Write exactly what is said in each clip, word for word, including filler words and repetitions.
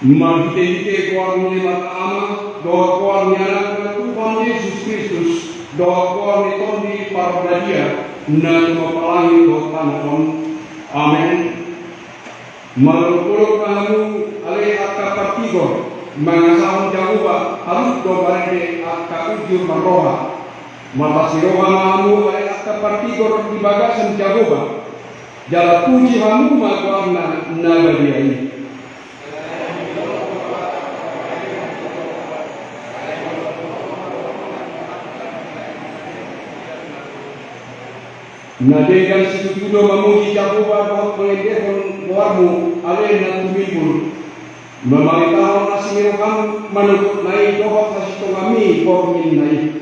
Marhitehite goar ni Debata Ama, dohot goar ni Anakna Tuhan Jesus Kristus, dohot goar ni Tondi Parbadia, na tumompa langit dohot tano on. Amen. Marolopolop ma hamu ale angka partigor, mangasahon Jahowa, halut do marende angka unjur marroha. Marlas ni roha ma hamu ale angka partigor di bagasan Jahowa, jala puji hamu ma goarna na badia i. Na denggan situtu do mamuji Jahowa dohot mangendehon goarmu ale na tumimbul, mamaritahon asi ni roham manogot na i dohot hasintonganmi borngin na i.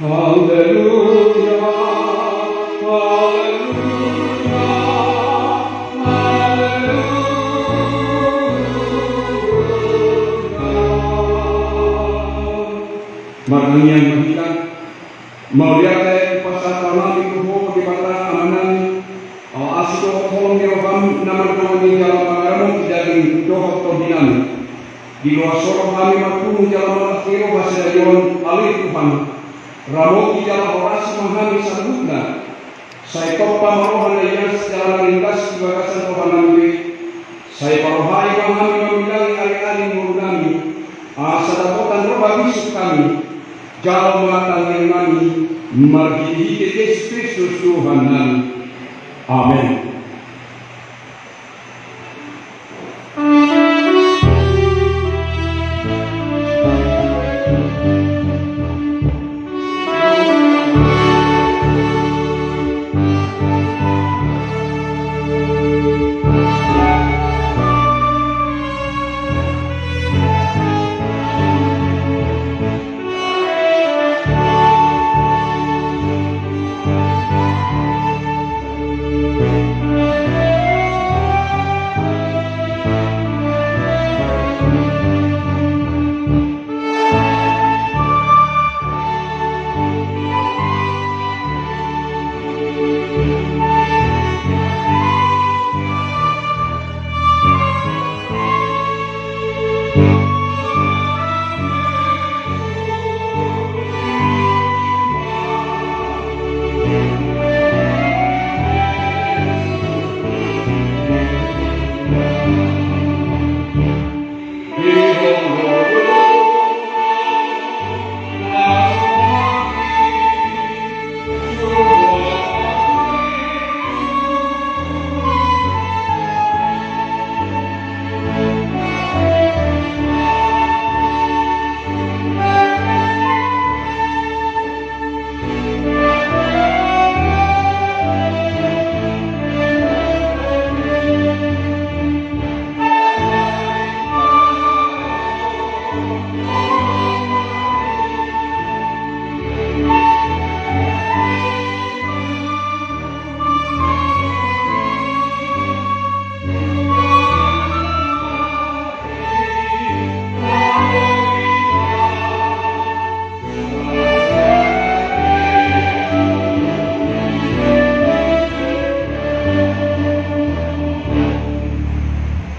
Haleluya, haleluya, haleluya. Martangiang ma hita. Mauliate hupasahat hami tu Ho Debata Amanami, ala asi dohot holong ni roham na mardongan i jala mangaramoti daging dohot tondinami. Diloas Ho do hami marpungu jala marlas ni roha sadari on, ale Tuhan. Ramoti jala horasi ma hami saluhutna. Sai tompa ma roha na ias jala na ringgas di bagasan rohanami be. Sai parohai ma hami mamilangi ari-ari ni ngolunami. Asa dapotan roha bisuk hami. Jalo ma tangiangnami marhitehite Jesus Kristus Tuhannami. Amen.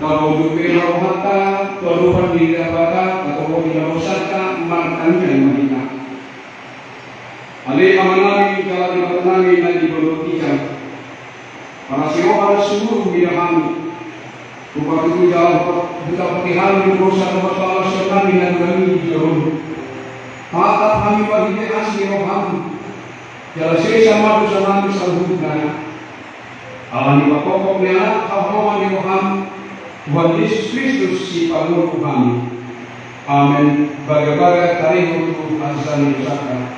Tabo tu pena rohanta, tabo tu pena rohanta, tabo tu pena rohanta, martangiang ma hita. Ale Amanami jala Debatanami na di banua ginjang. Parasi roha na sumurung mida hami. Hupartutu jala hutapoti hami dosa dohot pangalaosion nami na nunga i di joloan on. Tatap hami marhite asi ni roham. Jala sesa ma dosa nami saluhutna. Ala ni pangkophop ni Anak haholongan ni roham, Tuhan Jesus Kristus Sipangolu hami. Amen. Bagabaga tarihon tu hasesaan ni dosanta.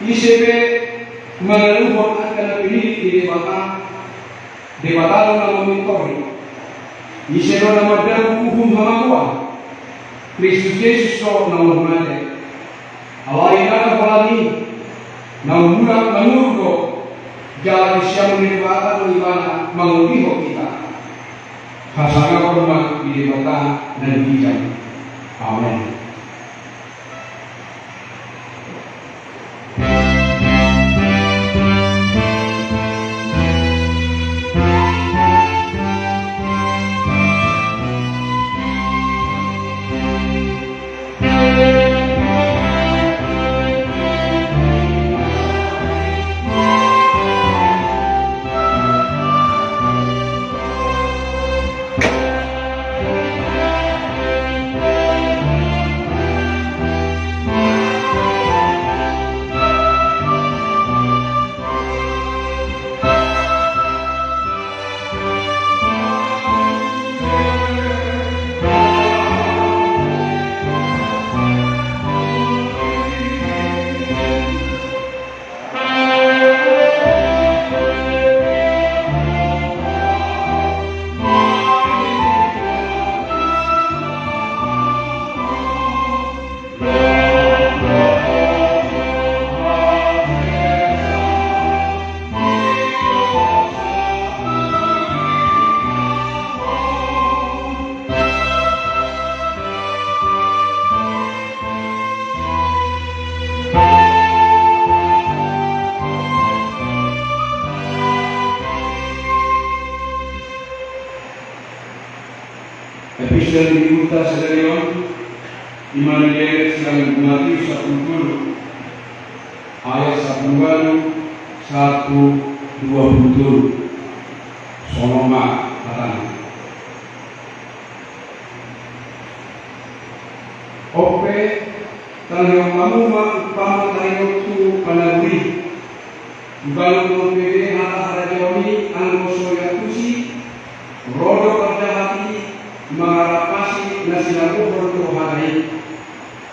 Ise pe mangaluhon angka na pinillit ni Debata, Debata do na mamintori. Ise do na mandabu uhum hamagoan? Kristus Jesus do na mate. Alai ndada holan i, na mulak mangolu do, Jala di siamun ni Debata do ibana mangolihon hita. Hasangapon ma di Debata na di ginjang. Amen. Epistel ni Lukas sadarion, ima na didok sian Matius sampulu tolu, ayat sampulu ualu sahat tu dua pulu tolu. Songon on ma hatana. On pe, tangihon hamu ma umpama taringot tu panaguri. Dibahen muse hata harajaon i anggo so diantusi, ro do parjahat i mangarapasi na silakuhon tu rohana i,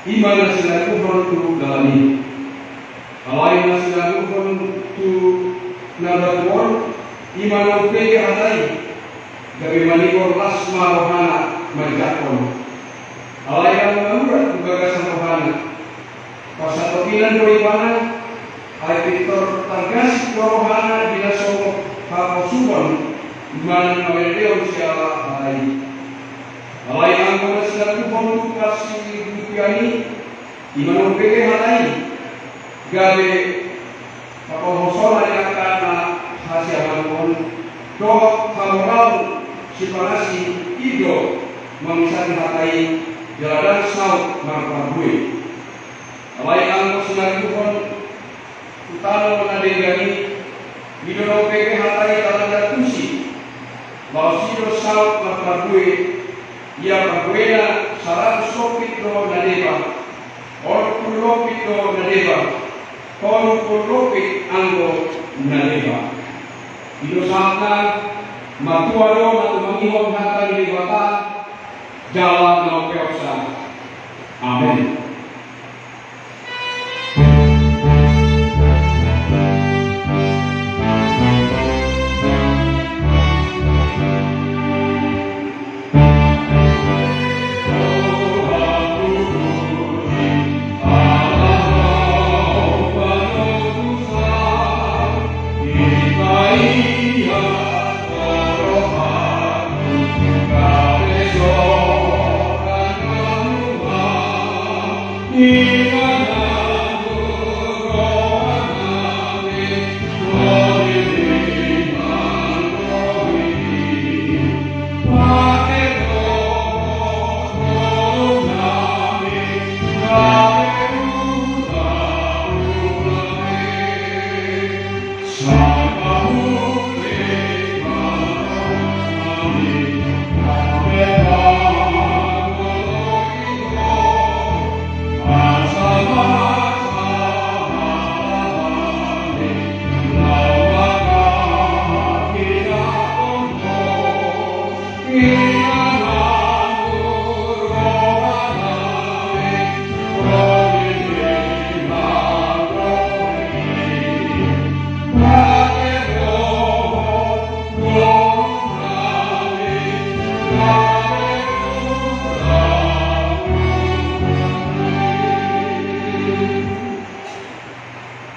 ima na silakuhon tu dalan i. Alai na silakuhon tu na batu on, ima na umpege hata i, gabe manigor las ma rohana manjangkon. Alai ndang mamurat di bagasan rohana. Parsatongkinan do ibana, ai pintor targasip do rohana di na so haposuhon manang pamereon siala hata i. Alai anggo na silakuhon tu parsibutuhan i, ima na umpege hata i, gabe paholhoson ni angka na hasiamanhon dohot hamoraon sipanasi i do mangisati hata i jala ndang saut marparbue. Alai anggo silakuhon tu tano na denggan i, i do na umpege hata i jala diantusi, laos i do saut marparbue. Ia parbuena saratus lompit do na deba, onom pulu lompit do na deba, tolu pulu lompit anggo na deba. I do sahatna. Martua do na tumangihon hata ni Debata jala na umpeopsa. Amen.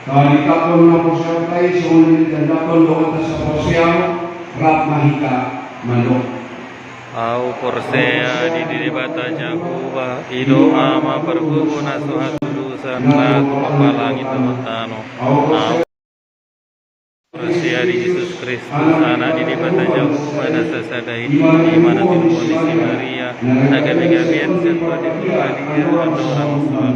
Tarimakasihon na porsea i, songon na ditandahon dohot na saporseaon, rap ma hita mandok. Ahu porsea di Debata Jahowa, i do Ama pargogo na so hatudosan, na tumompa langit dohot tano. Ahu porsea di Jesus Kristus, Anak ni Debata Jahowa na sasada i, i ma na tinubuhon ni si Maria, na gabegabean sian Tondi Porbadia, andorang so hangoluan.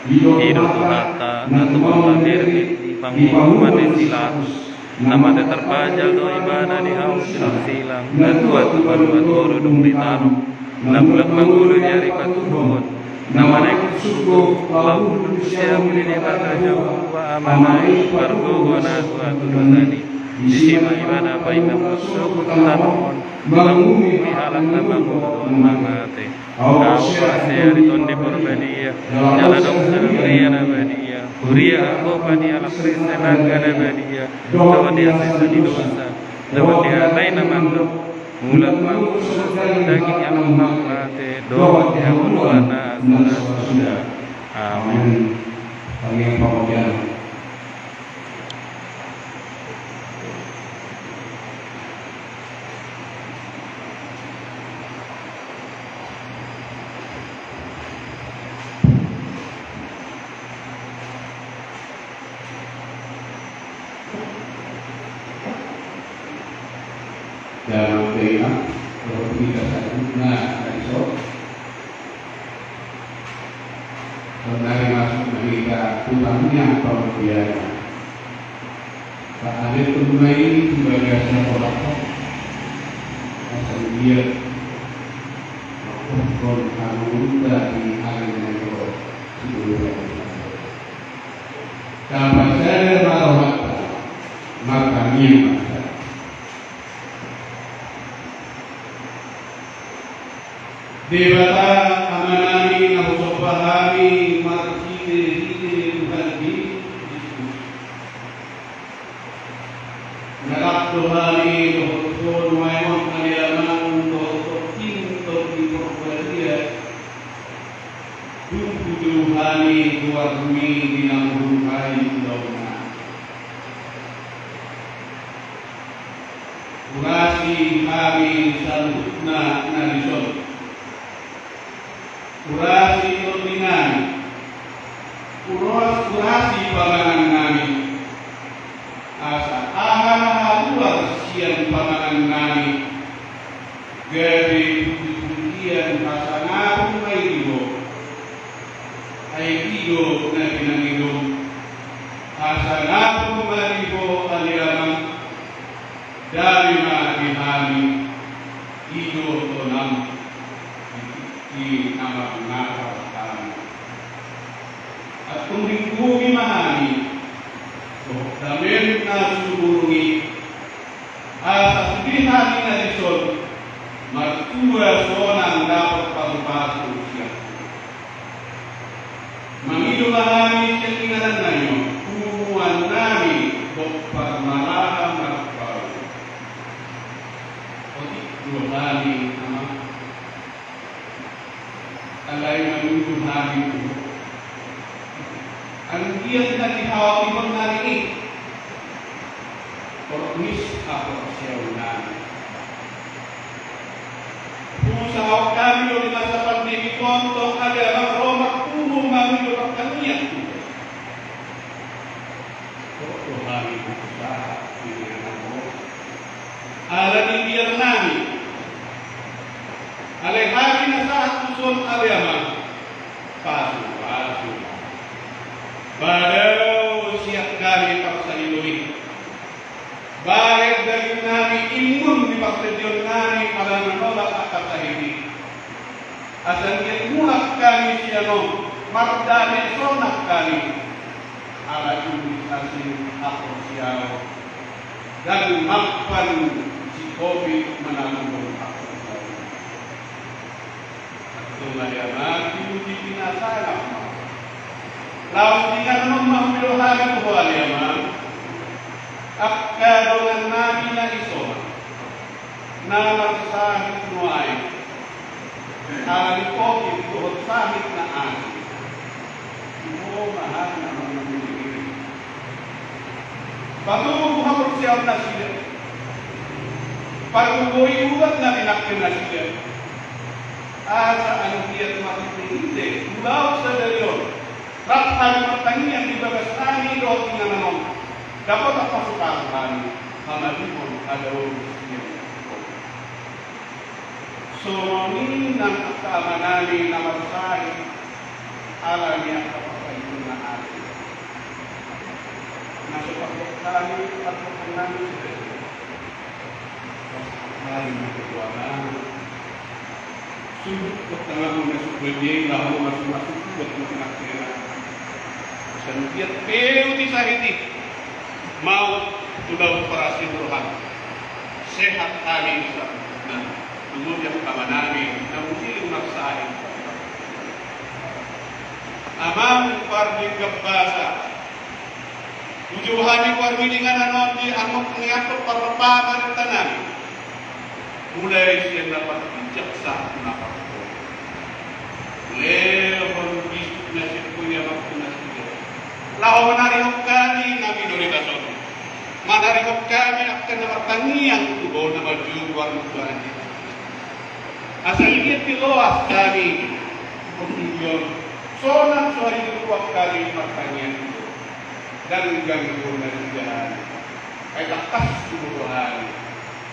I do Tuhanta, na tumompa mirbit di panguhuman ni si Pilatus, na mate tarpajal do Ibana di hau silang-silang, na tua tu banua toru dung ditanom, na mulak mangolu di ari patuduhon, na manaek tu surgo, laho hundul tu siamun ni Debata Jahowa Amana i, pargogo na so hatudosan i. Disi ma Ibana paima marsogot tu tano on, manguhumi halak na mangolu dohot na mate. Ahu porsea di Tondi Porbadia, jala adong si Huria na badia, huria hagogotan ni halak Kristen angka na badia, dohot di hasesaan ni dosa, dohot di hata i na mandok, mulak ma muse sian daging ni halak mate, dohot di hangoluan na so ra suda. Amen. Amen. Damang pe ma dohot hita saluhutna na dison. Saonari masuk ma hita tu tangiang pangordian. Taadahon ma i tu bagasan roha. Asa dia mangkophon hamu di ari na ro. Tapasada ma rohanta, martangiang ma hita. Debata Amanami na husomba hami marhitehite Tuhan Jesus Kristus. Na rap do hami dohot ho nuaeng on ale Amang dohot Tondi Porbadia. Dung hujou hami goarmi di na muruk i daongna. Urasi hami saluhutna na dison. Urasi tondinami. Uras-, urasi pangangannami. Asa aha na haluar sian pangangannami, gabe pujipujian hasangapon ma i di Ho. Ai i do na pinangidom. Hasangapon ma di Ho ale Amang. Dame ma di hami, i do tonam di tingki na marnata hami. Antong linggomi ma hami dohot damen na sumurung i, asa sude hami na dison martua sonang dapot pasu-pasu sian Ho. Mangido ma hami sian inganan nami on, punguan nami, bompar malaha marpaung. Otik do hami, Amang. Alai mangido hami tu Ho. Anggiat na dihaotihon nami i, pornis haporseaonnami. Huusahaon hami do di masa pandemi on tong ale Amang ro marpungu mangido martangiang tu Ho. Dohot do hami huusaha di inganan Ho. Ala ni biar nami. Alai hami na sahat tuson ale Amang. Pasu-pasu. Ba dao sian hami parsahit i. Bahen daging nami imun di partendion nami ala na nolak angka sahit i. Asa anggiat mulak hami sian on mardame sonang hami. Ala imbis asi haporseaon. Ndang mampan si Covid manaluhon haporseaon. Antong ale Amang, pinuji pinasangap ma. Laos di inganan on ma huido hami tu Ho ale Amang. Angka dongan nami na isoman. Na marsahit nuaeng. Ala ni Covid dohot sahit na asing. Tu Ho ma hami na mangulahon i. Patogu haporseaon nasida. Patogu urat na tinangke nasida. Asa anggiat marhite-hite ulaon sadari on, rap hami martangiang di bagas hami dohot inganan on, dapotan pasu-pasu hami hamalihon hadaonon sian Ho. Songon i nang angka amanami na marsahit, alani angka parsahiton na asing. Na so pardok hami, pardok hami sude. Pasahat hami ma tu Ho Ama. Sundut tu tanganmu na so bege, laho masuk-masuk buat na kena-kena. Sanggiat pe uti sahit i. Maut tu laut parasi roham. Sehat hami saluhutna. Kemudian amanami na mungkin marsahit. Amang pardenggan basa. Uju hami pardenggan annon di angok ni angkok parpamarenta nami. Mulai sian na parpijak sahat tu na parpojak. Lehon bisuk na sipuli amak tu na sipuli. Laho manarihon hami na minoritas on. Manarihon hami angka na martangiang tu Ho na manjou goarna Tuhan Jesus. Asa ingkon tiloas hami. Pemilion. Sonang so hari kedua kali martangiang tu Ho. Dan ganggu na tiga hari. Ai takkas tu Ho hami.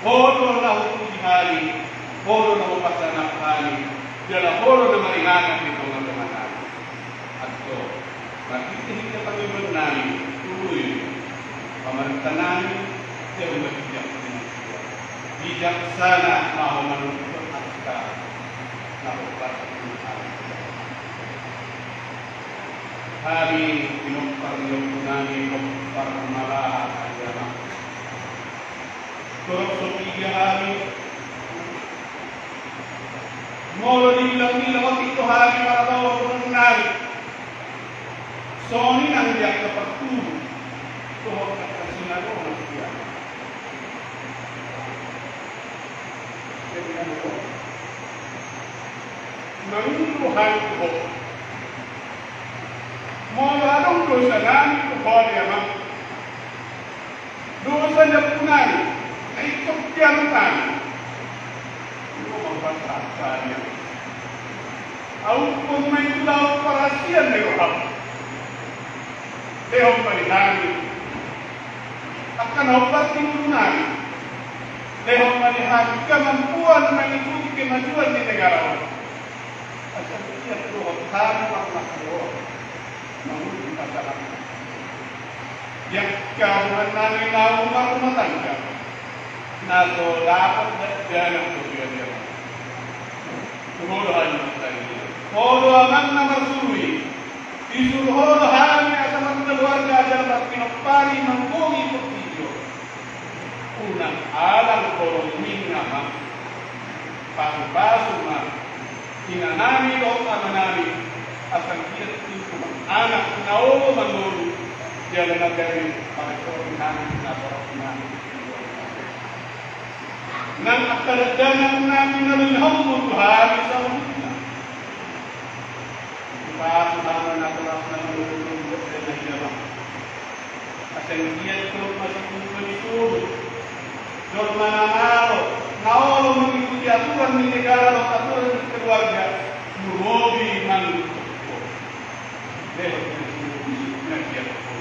Ho do na hupuji hami, Ho do na hupasanap hami, jala Ho do na maringanan di tonga-tonga nami. Antong, marhite-hite pangidoan nami, tului pamarenta nami, jala marhite bijaksana laho manuntun angka na hombar tu hami. Hami pinompar ni ompu nami, pinompar malaha, hami anak. Torop so piga hami. Molo dibilang-bilang otik do hami maradophon nami. Songon i nang di angka partubu. Dohot angka sinadona. Jadi, anu, mangido hami tu Ho. Molo adong dosa nami tu Ho, di Amang. Dosa ni ompu nami, na ingkon pianut nami. Ima mambantah hami. Ahuphon ma i tu laut parasian ni roham. Lehon ma di hami angka na hombar di ngolu nami. Lehon ma di hami kemampuan mangikuti kemajuan ni negara on. Asa sian dohot hami marnahor. Mangolu di masyarakat. Di angka dongan nami na marrumah tangga. Na so dapot dakdanak tu dia dia. Tumodo hami martangiang. Ho do Amang na marsuru i. Disuru Ho do hami asa markeluarga jala marpinompari manggohi portibi on. Unang alang holong ni Amang. Pasu-pasu ma inanami dohot amanami, asa anggiat tingki ma anak na olo mangolu, jala na gabe paresorni hami na torop nami. Nang angka dakdanak nami na lehononmu tu hami saluhutna. Pasu-pasu ma na torop nami, na hina ma. Asa anggiat jolma sipuluna ni solu, jolma na malo, na olo mangikuti aturan ni negara dohot aturan ni keluarga, lumobi mangido tu Ho. Lehon ma solu na siap Ho.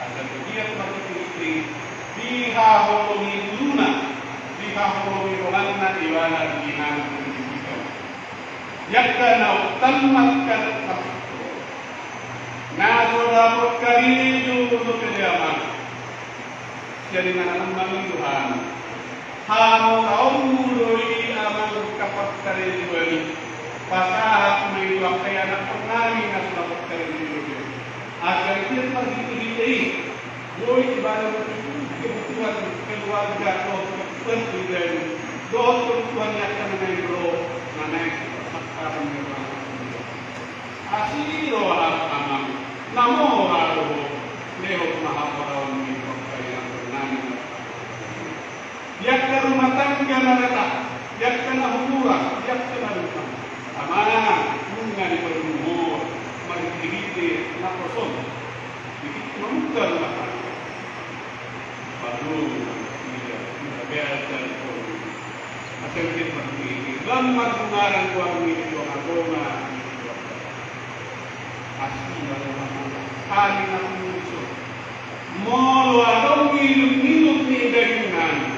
Asa anggiat marhite-hite dihaholongi ngoluna, dihaholongi rohana, ibana di inganan pendidikan. Di angka na utan markas na so dapot karejo dope, Amang. Sian inganan mangido hami. Hamoraonmu do i Amang angka parkarejoan i. Pasahat ma i tu angka ianakhon nami na so dapot karejo dope. Asa anggiat marhite-hite i. Boi ibana marhite kebutuhan keluarga dohot kebutuhan pribadi dohot kebutuhan ni angka na naeng ro, na naeng sipasangkapan ni rohana. Asi roha Amang, na mora do Ho, lehon ma hamoraonmi tu angka ianakhon nami. Di angka rumah tangga na retak, di angka na humurang, di angka na lupa. Amang, nunga dipaluhut Ho marhite-hite naposo on. Dikit mamungka rumah tangga. Aduh, iya, iya, biasa, oh. Asal kita begini, bang, martungaran, bang, ini, bang, agama. Asli, bang, bang, bang. Kami nak musuh. Molo adong minum-minum ni daging nami.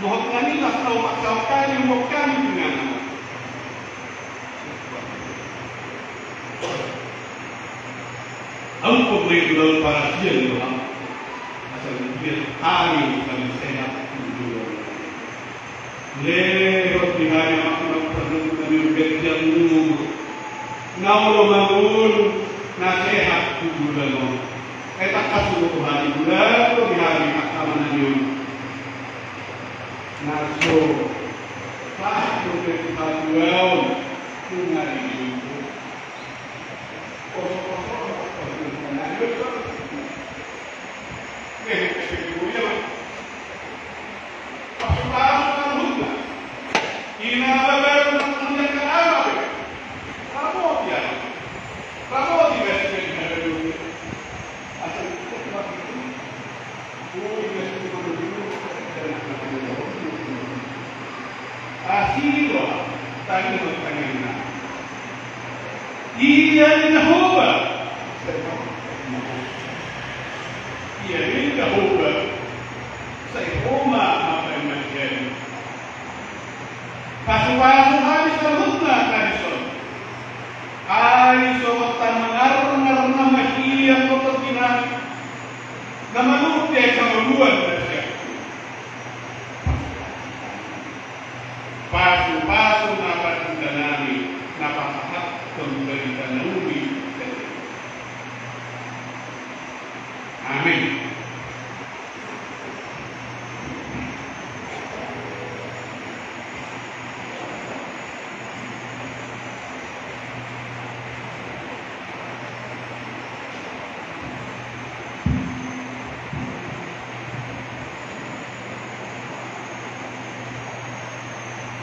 Mohon kami lah tahu maksa kami, mohon kami dengan. Ampun, baik, lawan parasian, Tuhan. Asal dia hari kami sehat, Tuhan. Lehon di hari amak, amak pernah kami berdiam dulu. Na olo mangolu, na sehat, Tuhan. Eh, tak kasih Tuhan, Tuhan, di hari amak, amak, na so pas tu ke patuaon tu ngari minggu. Kosong-kosong, kosong-kosong. Ina baru nang nang yang ke arah be. Ramoti ya. Ramoti be. Asiro tadi bertanya. Ia ni Jahowa. Ia ni Jahowa. Sai Roma apa yang terjadi? Pasu-pasu habis rambutna tadi son. Ai sobat tan mangarung-arung nama hian kotor kinai. Nama luhut dia kamaluan. Pasu-pasu na patunda nami, na pasahathon barita na uli. Amin.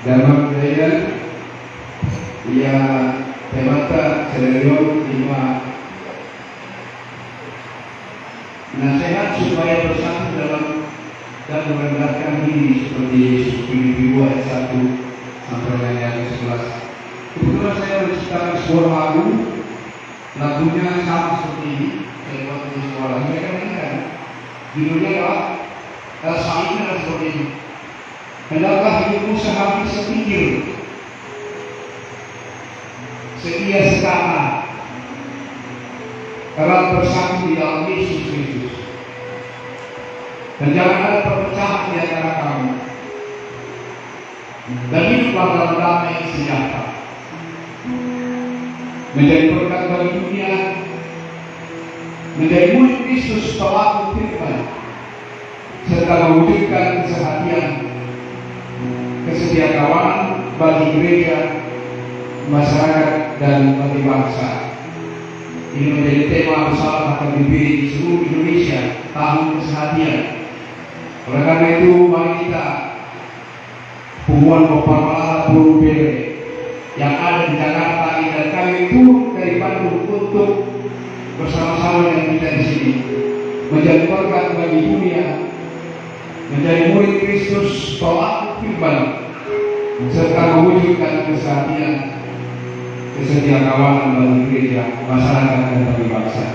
Damang Jaya, ia temata sedarion lima. Nasihat supaya bersatu dalam dan merendahkan diri seperti Yesus, Filipi dua ayat satu sampai dengan ayat sebelas. Kebetulan saya menciptakan sebuah lagu, lagunya sama seperti ini, saya buat di sekolah. Mereka dengarkan. Judulnya adalah, eh, sairnya adalah seperti ini. Hendaklah hidupmu sehati sepikir, seia sekata, erat bersatu di dalam Yesus Kristus. Dan jangan ada perpecahan di antara kamu. Dan hiduplah dalam damai sejahtera. Menjadi berkat bagi dunia, menjadi murid Kristus, pelaku firman, serta mewujudkan kesehatian, kesetiakawanan bagi gereja, masyarakat, dan bagi bangsa. Ini menjadi tema bersama H K B P di seluruh Indonesia, Tahun Kesehatian. Oleh karena itu, mari kita Punguan Boru Parmalara Boru Bere yang ada di Jakarta ini, dan kami turut dari Bandung untuk bersama-sama dengan kita di sini menjadi berkat bagi dunia, menjadi murid Kristus, pelaku firman, serta mewujudkan kesehatian, kesetiakawanan bagi gereja, masyarakat, dan bagi bangsa.